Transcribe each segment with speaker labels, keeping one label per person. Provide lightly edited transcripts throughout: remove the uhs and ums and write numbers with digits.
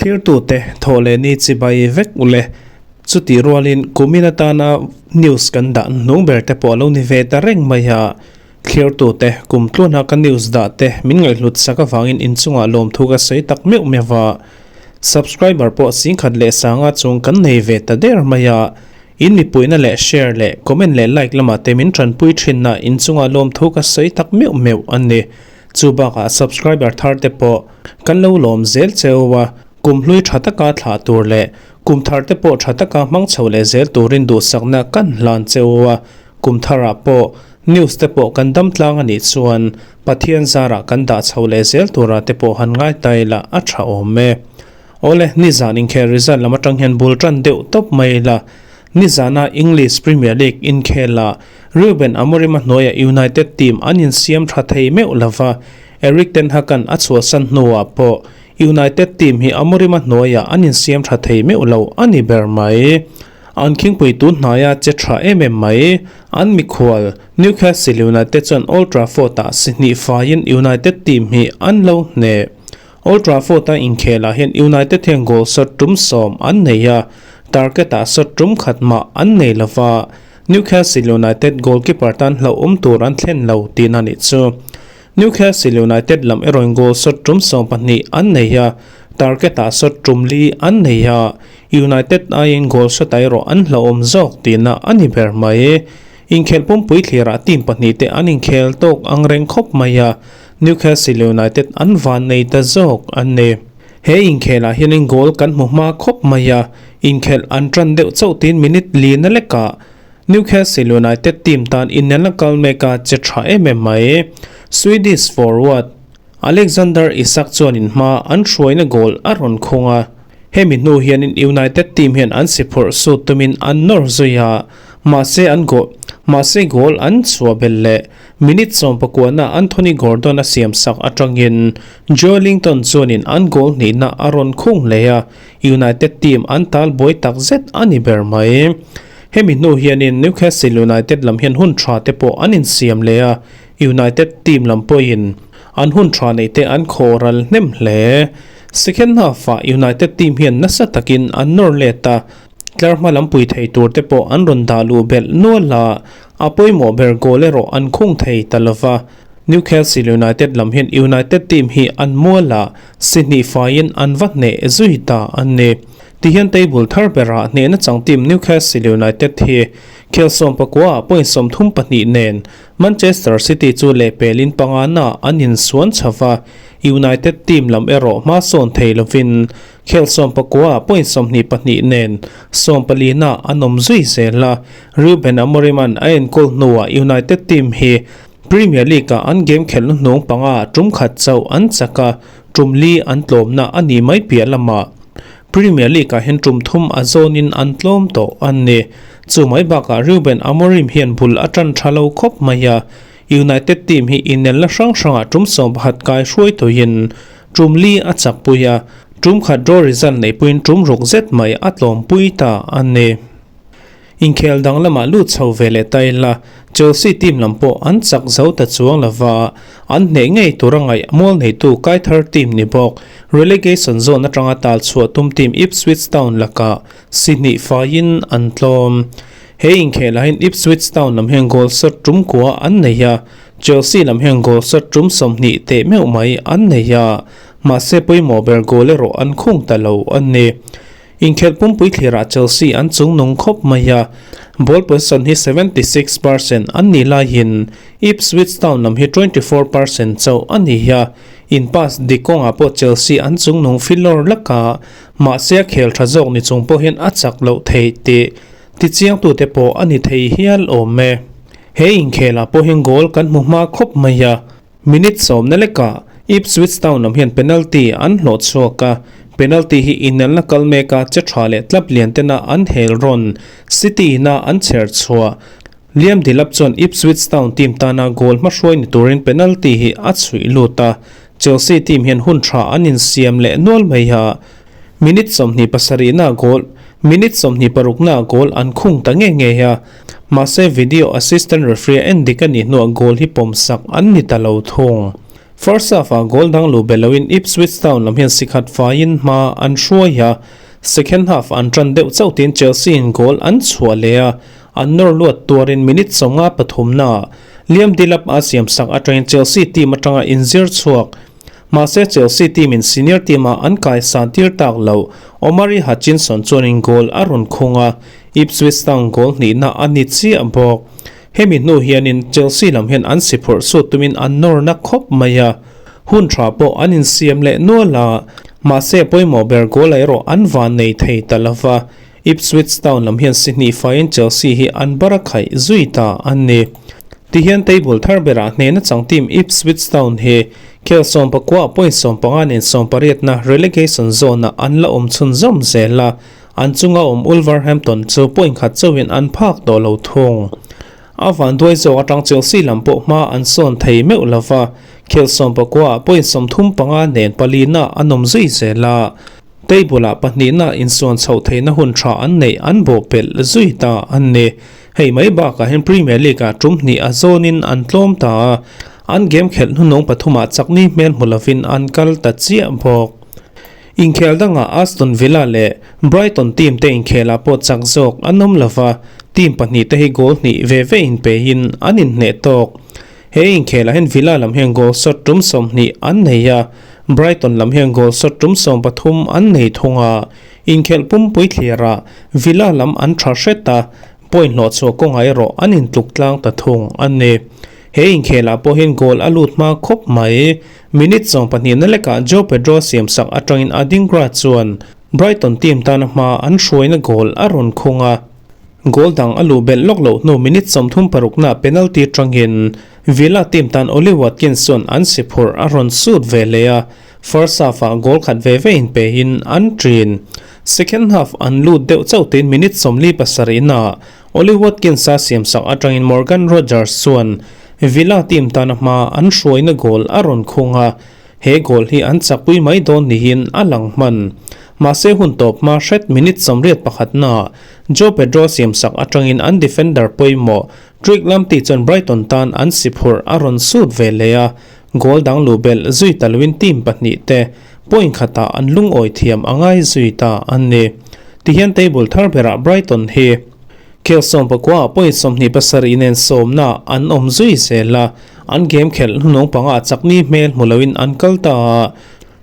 Speaker 1: Thlirtute thawh leh ni chibai vek ule. Chutih rualin kumin atana news kan dah hnung ber te pawh a lo ni ve ta reng mai a. Thlirtute kum tluana ka news dah te min ngaihhlut sak avangin inchungah lawmthu ka sawi tak meuh meuh a. Subscriber pawh singkhat leh sanga chung kan nei ve ta der mai a. In mipuina leh share leh comment leh like lamah te min tanpui thinna inchungah lawmthu ka sawi tak meuh meuh a ni. Chu bakah subscriber thar te pawh kan lo lawm zel cheu a, kum hlui tha taka thlah tur leh kum thar te pawh tha taka hmang chho leh zel turin duhsakna kan hlan cheu a, kum tharah pawh news te pawh kan dam tlang a nih chuan Pathian zarah kan dah chho leh zel tura te pawh han ngai ta ila a tha awm e. Awle, nizan inkhel result lam atang hian bul tan deuh tawp mai ila. Nizana English Premier League inkhela Ruben Amorim-a hnuaia United team an insiam tha thei meuh lova, Erik ten Hag-a'n a chhuahsan hnuah pawh United team hi Amorim-a hnuaia an insiam tha thei meuh lo a ni ber mai. An khingpui tun hnaia che tha em em mai. An mikhual Newcastle United chuan Old Trafford-ah si hnih faiin United team hi an lo hneh. Old Trafford-a inkhelah hian United hian goal shot tum 10 an nei a, target-ah shot tum khat mah an nei lo va, Newcastle United goalkeeper tan hlauhawm tur an thlen lo tihna nih chu. Newcastle United lam erawhin goal shot tum 12 an nei a, target-ah shot tum li an nei a, United aiin goal shot erawh an hlauhawm zawk tihna a ni ber mai. Inkhelh pumpui thlirah team pahnihte an inkhel tawk ang reng khawp mai a, Newcastle United an van nei ta zawk an ni. He inkhelah hianin goal kan hmu hma khawp mai a, inkhelh an tan deuh chauh tiin minute li na lekah Newcastle United team tan inelna kal mek a che tha em em mai. Swedish forward Alexander Isak chuanin hma an hruaina goal a rawn khung a, hemi hnu hianin United team hian an si phurh sut tumin an nawr zui a, mahse an goal mahse goal an chhuah belh leh. Minute 19-ah Anthony Gordon a siam sak atangin Joelinton chuanin an goal hnihna a rawn khung hle a, United team an tal buai tak zet a ni ber mai. Hemi hnu hianin Newcastle United lam hian hun tha te pawh an insiam leh a, United team lam pawhin an hun tha neih te an khawh ral hnem hle. Second half-ah United team hian nasa takin an nawr let a, Tlar hma lam pui thei tur te pawh an rawn dah luh belh nual a, a pawimawh ber goal erawh an khung thei ta lova. Newcastle United lam hian United team hi an mual a, si hnih faiin an va hneh zui ta a ni. Tihian table thar berah hnehna chang team Newcastle United hi khel 19 ah point 34 nen Manchester City chu lehpelin pangana an insuan chho va, United team lam erawh hma sawn thei lovin Khel 19 point 22 nen 14 ah an awm zui zel a, Ruben Amorim-a'n a enkawl hnuah United team hi Premier League-ah an game khelhna hnung panga tum khat chauh an chak a, tum li an tlawmna a nih mai piah lamah Premier League-ah hian tum thum a zawnin an tlawm tawh a ni. Chu mai bakah Ruben Amorim hian bul a tan tha lo khawp mai a, United team hi inelna hrang hrangah tum 11 kai hruai tawhin Tum li a chakpui a, tum khat draw result neihpuiin tum ruk zet mai a tlawmpui ta a ni. Inkhel dang lamah lut chho ve leh ta ila, Chelsea team lam pawh an chak zo ta chuang lova, an hneh ngei tura ngaih mual neitu Kaithar team ni bawk, relegation zone atanga tal chhuah tum team Ipswich Town lakah si hnih faiin an tlawm. He inkhelah hian Ipswich Town lam hian goal shot tum kua an nei a, Chelsea lam hian goal shot tum 20 teh meuh mai an nei a, mahse pawimawh ber goal erawh an khung ta lo a ni. Inkhelh pumpui thlirah Chelsea an chungnung khawp mai a, ball possession hi 76% an nih laiin Ipswich Town lam hi 24% chauh a ni a, in pass dik kawngah pawh Chelsea an chungnung filawr lak a, mahse a khel tha zawk ni chung pawh hian a chak loh theih tih tichiangtute pawh a ni thei hial awm e. He inkhelah pawh hian goal kan hmu hma khawp mai a, minute 10 na lekah Ipswich Town lam hian penalty an hlawh chhuak a, penalty hi inelna kal meka che tha leh tlap lian tena an hel rawn City ina an chher chhuah. Liam Delap chuan Ipswich Town team tana goal hmahruai ni turin penalty hi a chhuih lut a, Chelsea team hian hun tha an insiam leh nual mai a, minute 27 na goal minute 26 na goal an khung ta nge nge a, mahse video assistant referee a en dik a nih hnuah goal hi pawm sak an ni ta lo thung. First half-ah goal dang luh belh loin Ipswich Town lam hian si khat faiin hma an hruai a, second half an tan deuh chauh tiin Chelsea in goal an chhuah leh a, an nawr luat tuarin minute 53 naah Liam Delap a siam sak atangin Chelsea team atanga inzir chhuak. Mahse Chelsea team in senior team ah an kai san tir tak lo, Omari Hutchinson chuanin goal a rawn khung a, Ipswich Town goal hnihna a ni chiah bawk. Hemi hnu hianin Chelsea lam hian an si phurh sut tumin an nawr na khawp mai a, hun tha pawh an insiam leh nual a, mahse pawimawh ber goal erawh an van nei thei ta lo va, Ipswich Town lam hian si hnih faiin Chelsea hi an bar a khaih zui ta a ni. Tihian table thar berah hnehna chang team Ipswich Town hi khel 19 point 15 nen 18 na relegation zone ah an la awm chhunzawm zel a, An chunga awm Wolverhampton chu point khat chauhin an phak tawh lo thung. A vanduai zawk atang Chelsea lam pawh hma an sawn thei meuh lo va, khel 19 ah point 35 nen palina an awm zui zel a, table ah pahnihna insuan chhoh theihna hun tha an neih an bawhpelh zui ta a ni. Hei mai bakah hian Premier League ah tum hnih a zawnin an tlawm ta a, an game khelh hnunawng pathumah chakni hmel hmu lovin an kal ta chiah bawk. Inkhel dangah Aston Villa leh Brighton team te inkhelah pawh chak zawk an awm lova, team pahnihte hi goal hnih ve ve inpeihin an inhneh tawk. He inkhelah hian Villa lam hian goal shot tum 20 an nei a, Brighton lam hian goal shot tum 13 an nei thung a. Inkhelh pumpui thliarah Villa lam an tha hret a, point hlawh chhuah kawngah erawh an intluk tlang ta thung a ni. He inkhelah pawh hian goal a lut hma khawp mai. Minute 12 na lekah Joao Pedro siamsak atangin Adingra chuan Brighton team tana hma an hruaina goal a rawn khung a. Goal dang a luh belh lawk loh hnu minute 36 na penalty atangin Villa team tan Ollie Watkins chuan an si phurh a rawn sut ve leh a, first half-ah goal khat ve ve inpehin an ṭin. Second half an lut deuh chauh tiin minute 47 na Ollie Watkins a siamsak atangin Morgan Rogers chuan Villa team tana hma an hruaina goal a rawn khung a, he goal hi an chakpui mai dawn niin a lang hman. Mahse hun tawp hma hret minute 81 naah Joao Pedro siamsak atangin an defender pawimawh Tariq Lamptey chuan Brighton tan an si phurh a rawn sut ve leh a, goal dang luh belh zui ta loin team pahnih te point khatah an lungawi thiam a ngai zui ta a ni. Tihian table thar berah Brighton hi Khel 19 ah point 27 nen sawmna an awm zui zel a, an game khelh hnunawng panga chakni hmel hmu loin an kal ta a,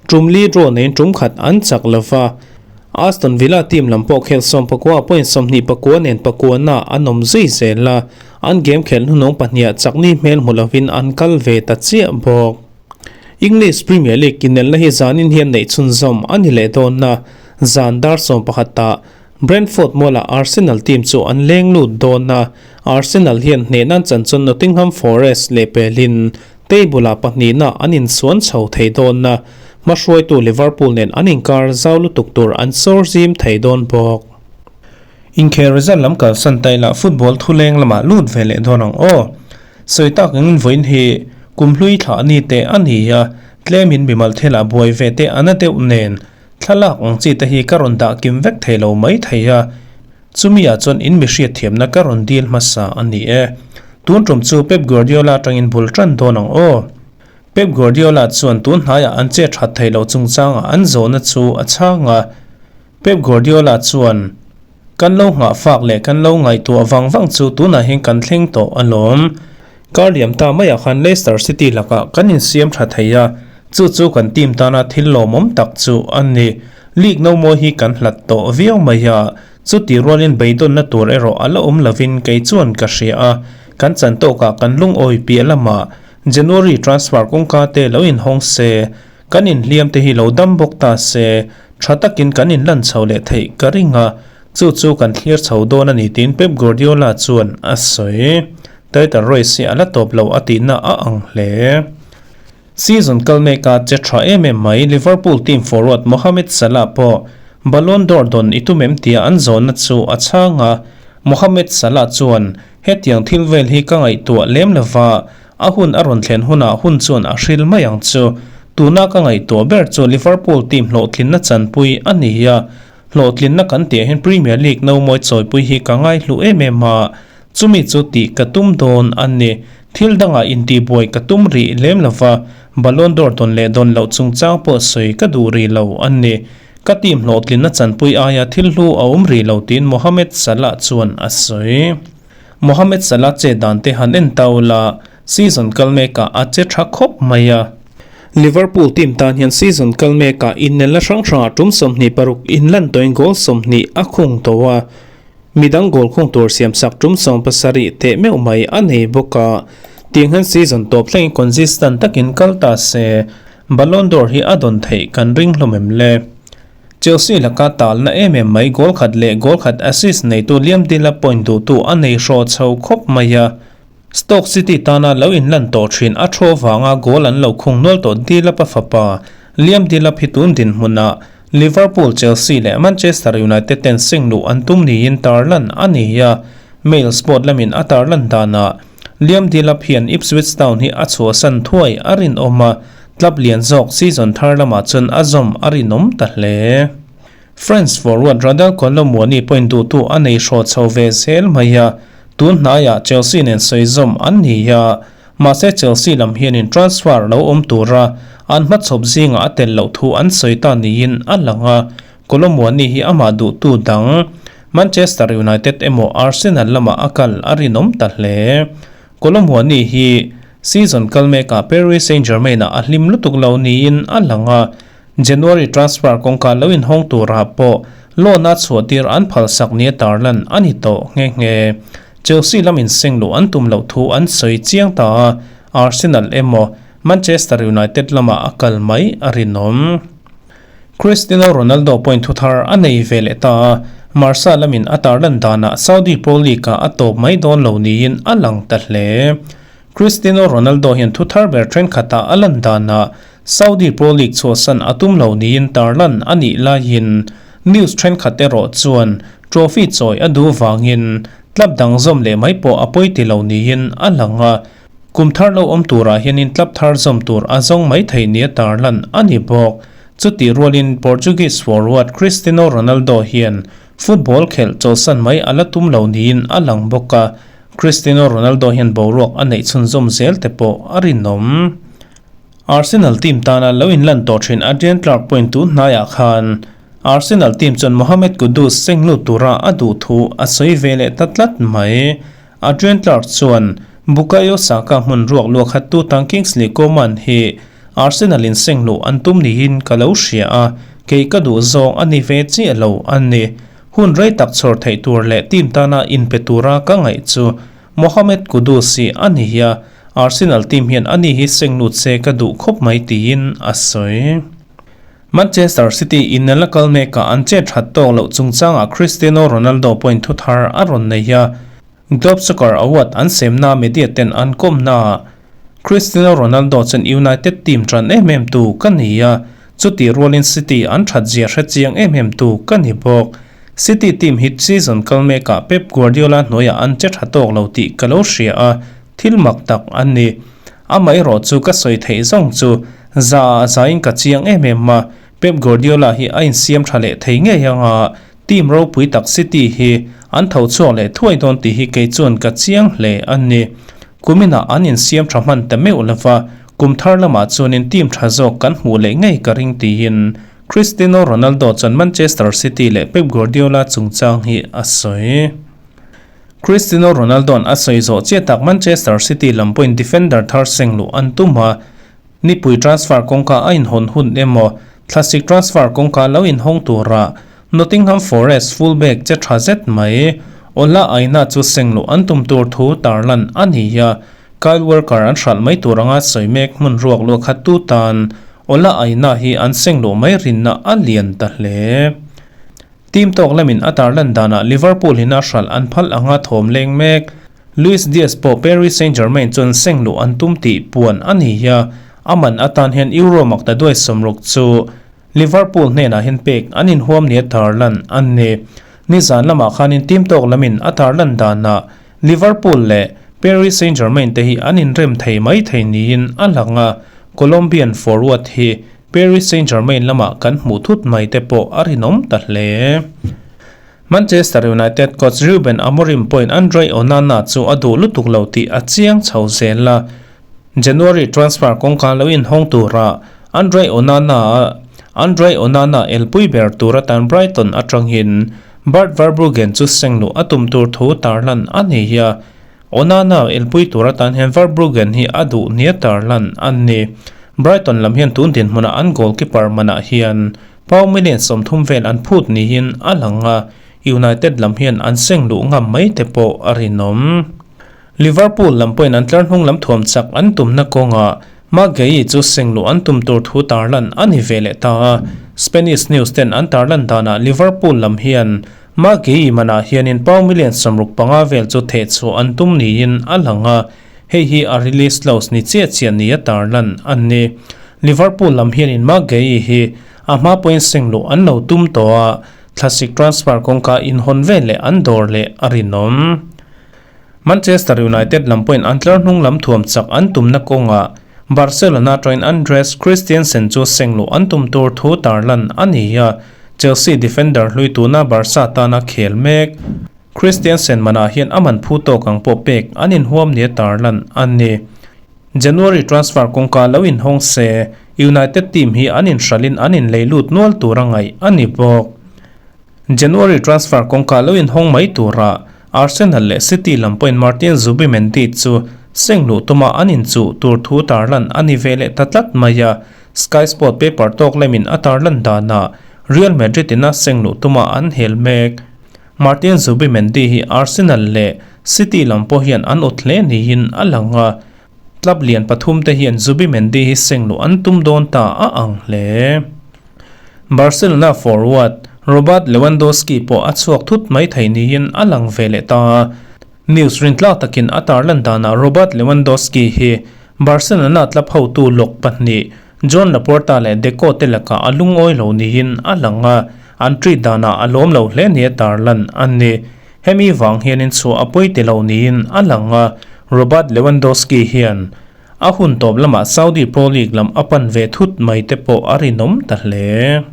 Speaker 1: tum li draw neiin tum khat an chak lo va. Aston Villa team lam pawh khel 19 ah point 29 nen pakuana an awm zui zel a, an game khelh hnunawng pahniha chakni hmel hmu loin an kal ve ta chiah bawk. English Premier League inelna hi zanin hian neih chhunzawm a ni leh dawn a, zan dar 11 ah Brentford mualah Arsenal team chu an leng lut dawn a, Arsenal hian hnehna an chan chuan Nottingham Forest leh pelhin table-ah pahnihna an insuan chho thei dawn a, hmahruaitu Liverpool nen an inkar zau lutuk tur an sawr zim thei dawn bawk. Inkhel result lam kalsan ta ila football thuleng lamah lut ve leh dawn ang aw. Sawi tak engin vawiin hi kumhlui thlah ni te a ni a, tlemin mimal thilah buai ve te a na deuh nen Thlalak ang chi te hi ka rawn dah kim vek thei lo mai thei a, chumi ah chuan in mi hriatthiamna ka rawn dil hmasa a ni e. Tun tum chu Pep Guardiola atangin bul tan dawn ang aw. Pep Guardiola chuan tun hnaiah an che that thei lo chungchangah an zawhna chu a chhang a. Pep Guardiola chuan, Kan lo nghah fak leh kan lo ngaihtuah vang vang chu tunah hian kan thleng tawh alawm. Kar liam ta maiah khan Leicester City lakah kan insiam tha thei a, chu chu kan team tana thil lawmawm tak chu a ni. League no mawi hi kan hlat tawh viau mai a, chuti rualin beidawnna tur erawh a la awm lovin kei chuan ka hria a, kan chan tawkah kan lungawi piah lamah January transfer kawngka te lo inhawng se, Kan inhliam te hi lo dam bawk ta se, tha takin kan inlan chho leh theih ka ring a, chu chu kan thlir chho dawn a ni tiin Pep Guardiola chuan a sawi. Title race hi a la tawp lo a tihna a ang hle. Season kal meka che tha em em mai Liverpool team forward Mohamed Salah pawh Ballon d'Or dawn i tum em tia an zawhna chu a chhang a, Mohamed Salah chuan, Hetiang thil vel hi ka ngaihtuah lem lova, A hun a rawn thlen hunah hun chuan a hril mai ang chu. Tuna ka ngaihtuah ber chu Liverpool team hlawhtlinna chanpui a ni a, hlawhtlinna kan tih ah hian Premier League no mawi chawipui hi ka ngaihlu em em a, chumi chu tih ka tum dawn a ni. Thil dangah intihbuai ka tum rih lem lova, Ballon d'Or dawn leh dawn loh chungchang pawh sawi ka duh rih lo a ni. Ka team hlawhtlinna chanpui aia thil hlu a awm rih lo tiin Mohamed Salah chuan a sawi. Mohamed Salah che dan te han en ta ula, season kal mekah a che tha khawp mai a. Liverpool team tan hian season kal mekah innelna hrang hrangah tum 26 inlan tawhin goal 20 a khung tawh a. Midang goal khung tur siamsak tum 70 teh meuh mai a nei bawk a. Tiang hian season tawp thlengin consistent takin kal ta se, Ballon d'Or hi a dawn theih kan ring hlawm em le? Chelsea laka talna em em mai goal khat leh goal khat assist neitu Liam Delap point duhtu a nei hraw chho khawp mai a. Stoke City tana lo inlan tawh thin a thu avanga goal an lo khung nual tawh Delap-a fapa Liam Delap hi tun dinhmunah Liverpool, Chelsea leh Manchester United ten sing luh an tum niin tarlan a ni a, Mail Sport lamin a tarlan danah Liam Delap hian Ipswich Town hi a chhuahsan thuai a rinawm a, club lian zawk season thar lamah chuan a zawm a rinawm ta hle. France forward Radel Kolo Muani point duhtu a nei hraw chho ve zel mai a, tun hnaiah Chelsea nen sawi zawm an ni a, mahse Chelsea lam hianin transfer lo awm tura an hmachhawp zingah a tel loh thu an sawi ta niin a lang a, Kolo Muani hi amah duhtu dang Manchester United emaw Arsenal lamah a kal a rinawm ta hle. Kolo Muani hi season kal mekah Paris Saint-Germain-ah a hlim lutuk lo niin a lang a, January transfer kawngka lo inhawng turah pawh loan a chhuahtir an phalsak nia tarlan a ni tawh nghe nghe. Chelsea lam inseng luh an tum loh thu an sawi chiang ta a, Arsenal emaw Manchester United lamah a kal mai a rinawm. Cristiano Ronaldo point thu thar a nei ve leh ta a, Marsa lamin a tarlan danah Saudi Pro League-ah a tawp mai dawn lo niin a lang ta hle. Cristiano Ronaldo hian thu thar ber thenkhatah a lan danah Saudi Pro League chhuahsan a tum lo niin tarlan a nih laiin news thenkhat erawh chuan trophy chawi a duh vangin club dang zawm leh mai pawh a pawi ti lo niin a lang a, kum thar lo awm turah hianin club thar zawm tur a zawng mai thei nia tarlan a ni bawk. Chutih rualin Portuguese forward Cristiano Ronaldo hian football khelh chawlhsan mai a la tum lo niin a lang bawk a, Cristiano Ronaldo hian boruak a neih chhunzawm zel te pawh a rinawm. Arsenal team tana lo inlan tawh thin Adrian Clarke pawhin tun hnaiah khan Arsenal team chuan Mohamed Kudus seng lut tura a duh thu a sawi ve leh ta tlat mai. Adrian Clarke chuan Bukayo Saka hmun ruak luah khattu tang Kingsley Coman hi Arsenal in seng luh an tum niin ka lo hria a, kei ka duh zawng a ni ve chiah lo a ni. Hun rei tak chhawr theih tur leh team tana inpe tura ka ngaih chu Mohamed Kudus hi a ni a, Arsenal team hian ani hi seng lut se ka duh khawp mai tiin a sawi. Manchester City in la kal mekah an chet that tawk loh chungchangah Cristiano Ronaldo pawhin thu thar a rawn nei a, Globe Soccer Award an semna media ten an kawmnaah Cristiano Ronaldo chuan United team tan em em tu ka ni a, chutih rualin City an that zia hre chiang em em tu ka ni bawk. City team hi season kal mekah Pep Guardiola hnuaiah an che tha tawk lo tih ka lo hria a, thil mak tak a ni. Amaherawh chu ka sawi theih zawng chu za ah zain ka chiang em em a, Pep Guardiola hi a insiam tha leh thei ngei ang a, team ropui tak City hi an tho chhuak leh thuai dawn tih hi kei chuan ka chiang hle a ni. Kuminah an insiam tha hman ta meuh lova, kum thar lamah chuanin team tha zawk kan hmuh leh ngei ka ring tiin Cristiano Ronaldo chuan Manchester City leh Pep Guardiola chungchang hi a sawi. Cristiano Ronaldo-a'n a sawi zawh chiah tak Manchester City lam pawhin defender thar seng luh an tum a, nipui transfer kawngka a inhawn hun emaw thlasik transfer kawngka lo inhawng tura Nottingham Forest full-back che tha zet mai Ola Aina chu seng luh an tum tur thu tarlan a ni a, Kyle Walker an hralh mai tur anga sawi mek hmun ruak luah khat tu tan Ola Aina hi an seng luh mai rinna a lian ta hle. Team tawk lamin a tarlan danah Liverpool in a hralh an phal anga thawm leng mek. Luis Diaz pawh Paris Saint-Germain chuan seng luh an tum tih puan a ni a, a man atan hian Euro makta duai 60 chu Liverpool hnenah hian pek an inhuam nia tarlan a ni. Nizan lamah khanin team tawk lamin a tarlan danah Liverpool leh Paris Saint-Germain te hi an inrem thei mai thei niin a lang a, Colombian forward hi Paris Saint-Germain lamah kan hmuh thut mai te pawh a rinawm ta hle. Manchester United coach Ruben Amorim pawhin Andre Onana chu a duh lutuk lo tih a chiang chho zel a. January transfer kawngka lo inhawng tura Andre Onana Andre Onana elpui ber tur atan Brighton atangin Bart Verbruggen chu sengluh a tum tur thu tarlan a ni a. Onana elpui tur atan hian Verbruggen hi a duh nia tarlan a ni. Brighton lam hian tun dinhmunah an goalkeeper manah hian pound million 30 vel an phut niin a lang a, United lam hian an sengluh ngam mai te pawh a rinawm. Liverpool lam pawhin an tlar hnung lam thuam chak an tumna kawngah Marc Guehi chu sengluh an tum tur thu tarlan a ni ve leh ta a. Spanish news ten an tarlan danah Liverpool lam hian Marc Guehi manah hianin pound million 65 vel chu thehchhuah an tum niin a lang a, hei hi a release clause ni chiah chiah nia tarlan a ni. Liverpool lam hianin Marc Guehi hi a hma pawhin sengluh an lo tum tawh a, thlasik transfer kawngka inhawn vel leh an dawr leh a rinawm. Manchester United lam pawhin an tlar hnung lam thuam chak an tumna kawngah Barcelona atangin Andreas Christensen chu sengluh an tum tur thu tarlan a ni a, Chelsea defender hlui tuna Barca tana khel mek. Christensen manah hian a man phu tawk ang pawh pek an inhuam nia tarlan a ni. January transfer kawngka lo inhawng se United team hi an inhralhin an inlei lut nual tur a ngaih a ni bawk. January transfer kawngka lo inhawng mai tura Arsenal leh City lam pawhin Martin Zubimendi chu sengluh tuma an inchuh tur thu tarlan a ni ve leh ta tlat mai a, Sky Sport paper tawk lemin a tarlan danah Real Madrid ina sengluh tuma an hel mek. Martin Zubimendi hi Arsenal leh City lam pawh hian an awt hle niin a lang a, club lian pathum te hian Zubimendi hi sengluh an tum dawn ta a ang hle. Barcelona forward Robert Lewandowski pawh a chhuak thut mai thei niin a lang ve leh ta a. News rintlak takin a tarlan danah Robert Lewandowski hi Barcelona club hotu lawk pahnih Joan Laporta leh Deco te lakah a lungawi lo niin a lang a, an treat danah a lawm lo hle nia tarlan a ni. Hemi vang hianin chhuah a pawi ti lo niin a lang a, Robert Lewandowski hian A hun tawp lamah Saudi Pro League lam a pan ve thut mai te pawh a rinawm ta hle.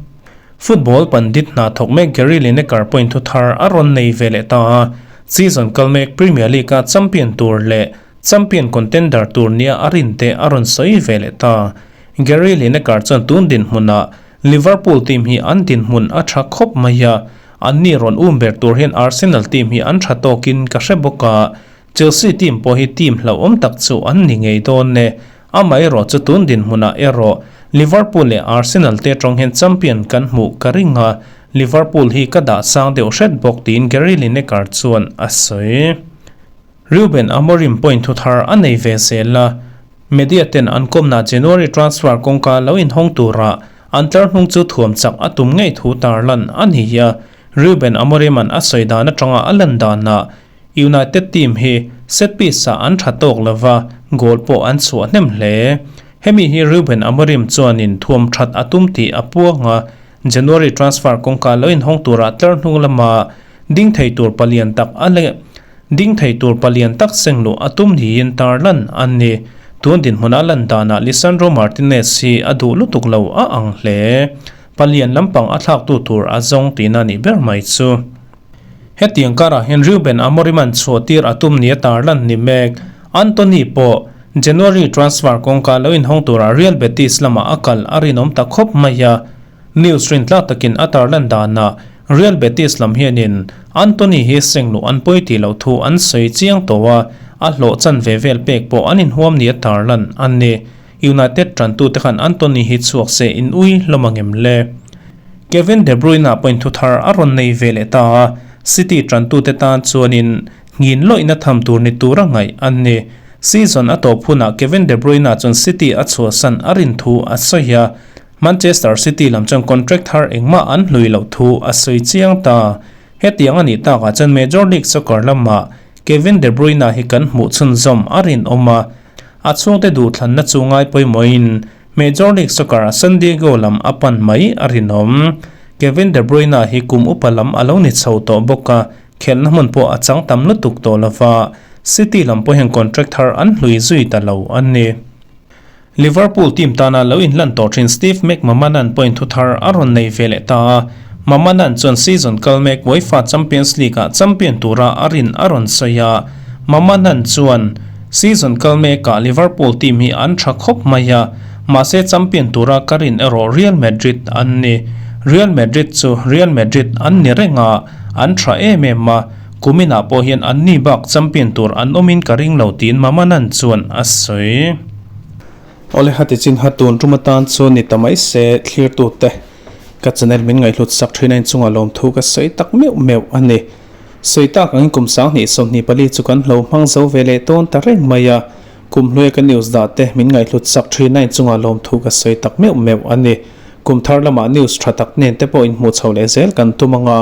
Speaker 1: Football pandit hna thawk mek Gary Lineker pawhin thu thar a rawn nei ve leh ta a, season kal mek Premier League-a champion tur leh champion contender tur nia a rin te a rawn sawi ve leh ta. Gary Lineker chuan tun dinhmunah Liverpool team hi an dinhmun a tha khawp mai a, anni rawn um ber tur hian Arsenal team hi an tha tawkin ka hre bawk a, Chelsea team pawh hi team hlauhawm tak chu an ni ngei dawn e. Amaherawh chu tun dinhmunah erawh Liverpool leh Arsenal te atang hian champion kan hmuh ka ring a, Liverpool hi ka dah sang deuh hret bawk tiin Gary Lineker chuan a sawi. Ruben Amorim pawhin thu thar a nei ve zel a, media ten an kawmna January transfer kawngka lo inhawng tura an tlar hnung chu thuam chak a tum ngei thu tarlan a ni a, Ruben Amorim-a'n a sawi dan atanga a lan danah United team hi set piece ah an tha tawk lova, goal pawh an chhuah hnem hle. Hemi hi Ruben Amorim chuanin thuam that a tum tih a puang a, January transfer kawngka lo inhawng turah tlar hnung lama ding thei tur palian tak a leh ding thei tur palian tak sengluh a tum niin tarlan a ni. Tun dinhmuna lan danah Lisandro Martinez hi a duh lutuk lo a ang hle. Palian lampang a thlaktu tur a zawng tihna nih ber mai chu. Hetiang karah hian Ruben Amorim-a'n chhuahtir a tum nia tarlan ni mek. Antony pawh January transfer kawngka lo inhawng tura Real Betis lamah a kal a rinawm ta khawp mai a. News rintlak takin a tarlan danah Real Betis lam hianin Antony hi sengluh an pawi tih loh thu an sawi chiang tawh a, a hlawh chan ve vel pek pawh an inhuam nia tarlan a ni. United tantute khan Antony hi chhuak se in ui hlawm angem le? Kevin De Bruyne pawhin thu thar a rawn nei ve leh ta a, City tantute tan chuanin nghin lawihna tham tur ni tura ngaih an ni. Season a tawp hunah Kevin De Bruyne chuan City a chhuahsan a rin thu a sawi a, Manchester City lam chuan contract thar engmah an hlui loh thu a sawi chiang ta. Hetiang a nih takah chuan Major League Soccer lamah Kevin De Bruyne hi kan hmuh chhunzawm a rinawm a, A chhungte duhthlanna chu ngai pawimawhin Major League Soccer a San Diego lam a pan mai a rinawm. Kevin De Bruyne hi kum upa lam a lo ni chho tawh bawk a, khelhna hmun pawh a chang tam lutuk tawh lova, City lam pawh hian contract thar an hlui zui ta lo a ni. Liverpool team tana lo inhlan tawh thin Steve McMahon-a'n pawhin thu thar a rawn nei ve leh ta a, Mahmanan chuan season kal mek UEFA Champions League-ah champion tura a rin a rawn sawi a, Mahmanan chuan. Season kal mekah Liverpool team hi an tha khawp mai a, mahse champion tura ka rin erawh Real Madrid an ni. Real Madrid chu Real Madrid an ni reng a, an tha em em a, kuminah pawh hian anni bak champion tur an awmin ka ring lo tiin Mamanan chuan a sawi. Awle hati chin ha tun tum atan chu ni ta mai se thlirtute ka channel min ngaihhlut sak thin a inchungah lawmthu ka sawi tak meuh meuh a ni. Sawi tak angin kum 2024 chu kan hlo hmang zo ve leh tawn ta reng mai a, kum hluia ka news dah te min ngaihhlut sak thin a inchungah lawmthu ka sawi tak meuh meuh a ni. Kum thar lamah news tha tak nen te pawh inhmuh chho leh zel kan tum anga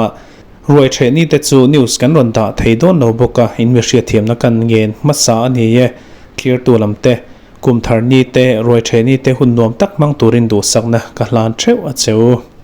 Speaker 1: ruai theh ni te chu news kan rawn dah thei dawn lo bawk a, in mi hriatthiamna kan ngen hmasa a ni e, clear tu lam te. Kum thar ni te, ruai theh ni te hun nuam tak hmang turin duhsakna ka hlan theuh a che u.